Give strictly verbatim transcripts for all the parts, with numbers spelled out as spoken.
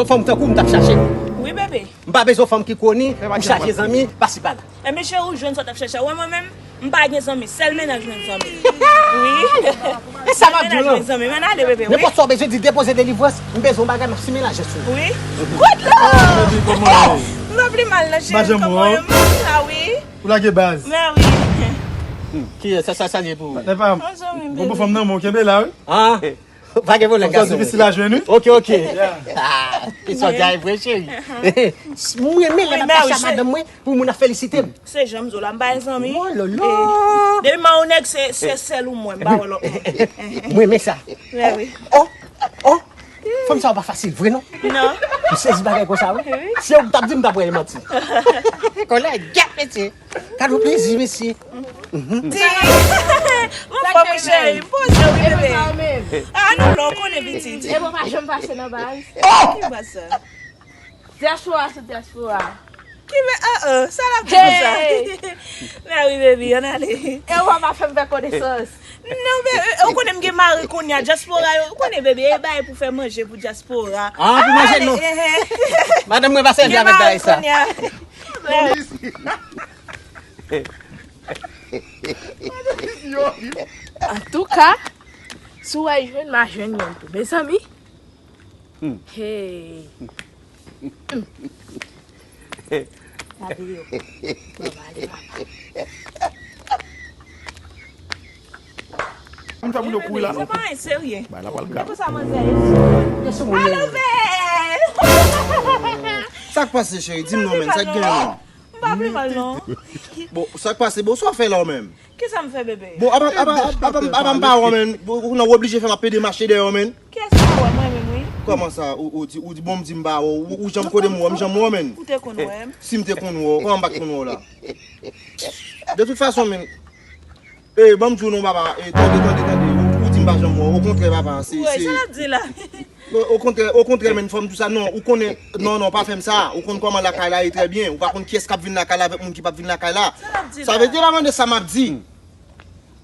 Fanm tankou m t ap chache. Wi, bebe. M pa bezwen fanm ki koni pou chache zanmi pasi pala. Ebyen, cheri, ou jwenn sa w t ap chache a. Wè mwen menm, m pa gen zanmi. Sèl mennaj mwen zanmi. Wi. E sa m ap di w lan. Mennaj mwen zanmi. Men ale, bebe, wi. Nenpòt sa w bezwen di, depoze delivrans, m bezwen yon bagay, m ap simen lajan sou ou. Wi. Good love. Baby, kòman w ye? M pa pi mal, non, cheri. Madanm ou, kòman w ye? M la, wi. Ou lage baz. Men wi. Ki sa, sa, sa li ye pou ou? Patnè pa m. Yon zanmi m, bebe. Bon, bon, fanm nan, men w kenbe la, wi. Ah. Pa gen pwoblèm, gason. Difisil a jwenn, wi. Ok, ok. Ah, kesyon di a e vre, cheri. Mwen renmen lè m ap pase a madanm mwen pou moun ap felisite m. Se jan m di w la, m pa gen zanmi. Oh là là. Depi m a yon nèg, se, se sèl ou m wè, m pa wè lòt moun. Mwen renmen sa. Mèsi. Oh, oh, oh. Fanm sa yo pa fasil vre, non. Non. M sezi bagay konsa, wi. Wi. Si yo t ap di m, m t ap wè e manti. Kòlè gèt, mesye. Kado plezi, mesye. Ti. Mwen fò, mon cheri. Poze w, wi, bebe. Ah, non, non, ou konnen pitit. E bon, pa janm pase nan baz. Ki baz sa? Dyaspora sou dyaspora. Ki baz? Ah, ah, sa l ap di konsa? Hey! Mèsi, baby, ann ale. E ou pa fè m fè konesans. Non, bebe, ou konnen m gen mari kounye a, dyaspora yo, ou konnen, bebe, e bay pou fè manje pou dyaspora. Ah, pou manje, non. Madanm mwen pa sèvi avèk bagay sa. Antouka, si w wè jwenn, m a jwenn yon tou. Mezanmi. Hmm. Hey. Gade yo. Papa, ale, papa. Moun fè moun yo kouri la. Se pa anyen serye. Bay la pral grav. Se pou sa manzè ye. Alo, bèl. Sa k pase, cheri? Di m non, men. Sa k genyen, men? M pa pi mal, non. Bon, sa k pase? Bon, sa w fè la, ou menm? Kisa m fè, bebe? Bon, apa, apa, apa, apa, apa m pa wè w, men. Ou, ou nan, ou oblije fè m ap pede mache dèyè w, men. Kiyès pa wè mwen menm, wi? Kòman sa? Ou, ou di, ou di, bon, m di m pa wè w. Ou, ou janm kote m wè, m janm wè w, men. Ou te konn wè m. Si m te konn wè w, kòman m pa t konn wè w la? De tout fason, men. E, ban m di w non, papa. E, tande, tande, tande. Ou, ou di m pa janm wè w. Okontrè, papa, se, se. Sa l ap di la? Okontrè, okontrè, men, fò m di w sa. Non, ou konnen, non, non, pa fè m sa. Ou konn kòman lakay la ye trè byen. Ou pa konn kiyès k ap vin lakay la avèk moun ki p ap vin lakay la. Sa l ap di la? Sa vle di la, mande sa m ap di.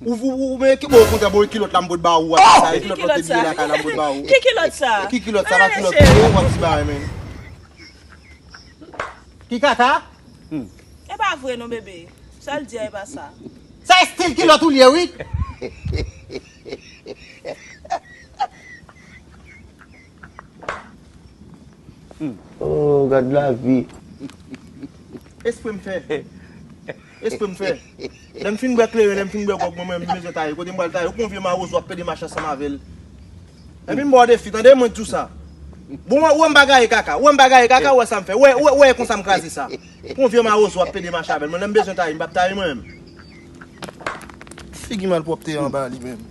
Ou, ou, ou, men ki, bon, okontrè, bon, e kilòt la m pot ba ou, a, sa, e kilòt la w te bliye lakay la m pot ba ou. Ki kilòt sa? Ki kilòt sa? Pa kilòt, ou wè ti bagay, men. Ki kaka? E pa vre non, bebe. Sa l di a, e pa sa. Sa estil kilòt ou li ye, wi. Oh, gad lavi. Espre m fè. Espre m fè. Lè m fin bwè kleren, lè m fin bwè gwòg, mwen, mwen, m bezwen taye. Kote m pral taye? Ou konn vye mawozo ap pede mache ansanm avè l. Epi m ba w defi, tande mwen di w sa. Bon, ou wè m pa gaye kaka, ou wè m pa gaye kaka, ou wè sa m fè. Ou wè, ou wè, ou wè konsa m kraze sa. Pou yon vye mawozo ap pede mache avè l. Mwen, lè m bezwen taye, m p ap taye mwen menm. Figi malpwòpte anba li menm.